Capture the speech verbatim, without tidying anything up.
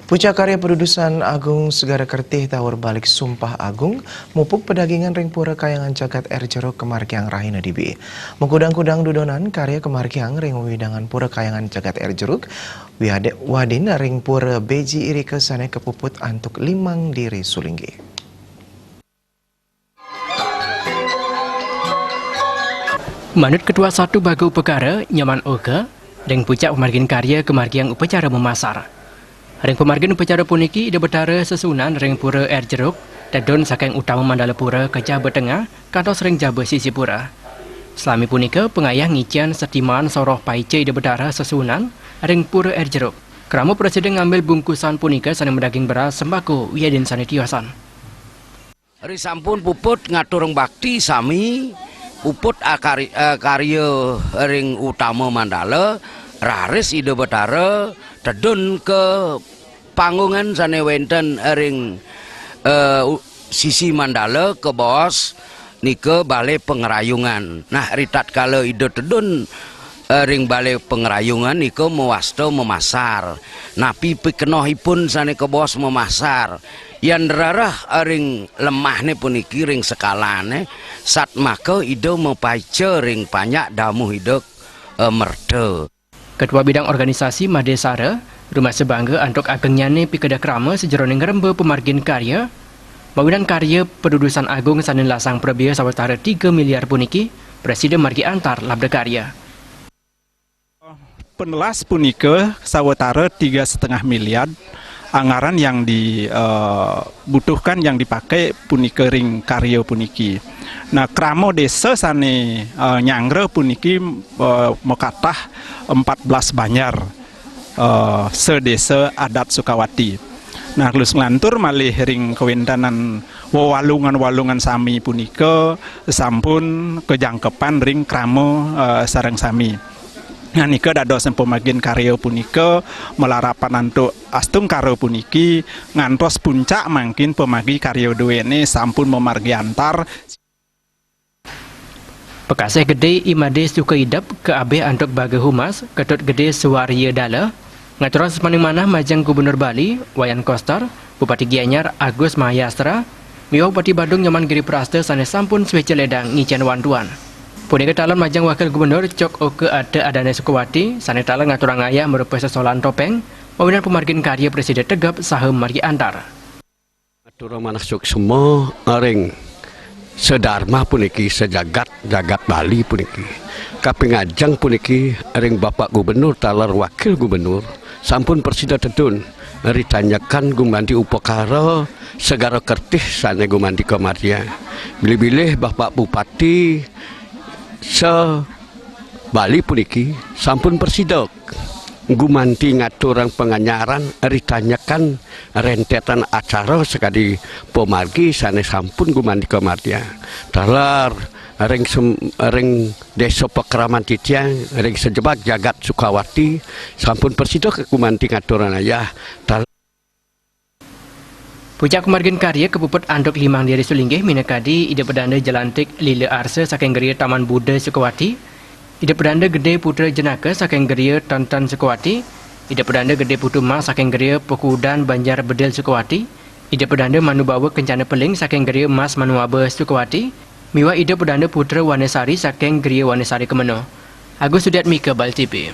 Pucak karya padudusan agung Segara Kertih Tawur Balik Sumpah Agung mupuk pedagingan ring Pura Kahyangan Jagat Air Jeruk kamargiang rahina dibi. Makudang-kudang dudonan karya kamargiang ring wewidangan Pura Kahyangan Jagat Air Jeruk, wiade-, wadin ring Pura Beji irika sane kapuput antuk limang diri sulinggih. Manut Ketua Satu Baga Upakara, Nyoman Oka, ring pucak pamargin karya kamargiang upacara mamasar. Ring pamargin upacara puniki Ida Betara sesuunan ring Pura Air Jeruk, tedun saking utama mandala pura ka jaba tengah, kantos ring jaba sisi pura. Salami punika pangayah ngicen setiman soroh paica Ida Betara sesuunan ring Pura Air Jeruk. Krama prasida ngambil bungkusan punika sane madaging beras, sembako, wiadin sane tiosan. Risampun puput ngaturang bakti sami, puput akari-, eh, karya ring utama mandala, raris Ida Betara tedun ka panggungan sane wenten ring, eh, u-, sisi mandala kabaos nika Balai Pangrayungan. Nah, ritatkala Ida tedun, eh, ring Balai Pangrayungan nika mawasta mamasar. Napi pikenohipun sane kabaos mamasar? Yan rereh ring lemahne puniki ring sekalane, satmaka Ida mapaica ring panjak damuh Ida, eh, merta. Ketua Bidang Organisasi Made Sara, rumasa bangga antuk agengnyane pikeda krama sajeroning ngremba pamargin karya, mawinan karya padudusan agung sane nlasang prabea sawatara tiga miliar puniki, prasida margi antar labda karya. Penelas punika sawatara tiga setengah miliar anggaran yang di, eh, butuhkan, yang dipakai punika ring karya puniki. Nah, krama desa sane, eh, nyanggra puniki, eh, makatah empat belas banjar, eh, sedesa adat Sukawati. Nah, terus nglantur malih ring kawentenan wewalungan-walungan sami punika sampun kajangkepan ring krama, eh, sareng sami. Nah, nika dados pamargin karya punika malarapan antuk astungkara puniki ngantos puncak mangkin pamargi karya duene sampun mamargi antar. Pakasih Gede I Made Sukaidep kaabih antuk Baga Humas, Ketut Gede Suarya Dala, ngaturang suksmaning manah majeng Gubernur Bali, Wayan Koster, Bupati Gianyar, Agus Mahayastra, miwah Bupati Badung Nyoman Giri Prasta sane sampun sweca ledang ngicen wantuan. Punika taler majeng Wakil Gubernur Cok Oka Ate Adane Sukawati, sane taler ngaturang ayah marupa sesolan topeng, mawinan pamargin karya prasida tegep saha margi antar. Aturang manah suksma ring sadarma puniki, sajagat jagat Bali puniki. Kaping ajeng puniki ring Bapak Gubernur taler Wakil Gubernur sampun prasida tedun ritanyekan gumanti upakara Segara Kertih sane gumanti kamargiang. Bilih-bilih Bapak Bupati sa Bali puniki sampun prasida gumanti ngaturang panganyaran ritanyekan rentetan acara sakadi pamargi sane sampun gumanti kamargiang. Taler ring sem-, ring Desa Pakraman titiang, ring sajebag jagat Sukawati, sampun prasida gumanti ngaturang ayah. Tal- Pucak pamargin karya kapuput antuk limang diri sulinggih minakadi Ida Pedanda Jelantik Lila Arsa saking Geria Taman Buddha Sukawati, Ida Pedanda Gede Putra Jenaka saking Geria Tantan Sukawati, Ida Pedanda Gede Putu Mas saking Geria Pekudan Banjar Bedil Sukawati, Ida Pedanda Manubawa Kencana Peling saking Geria Mas Manuaba Sukawati, miwah Ida Pedanda Putra Wanesari saking Geria Wanesari Kemeno. Agus Sudiatmika, Bali T V.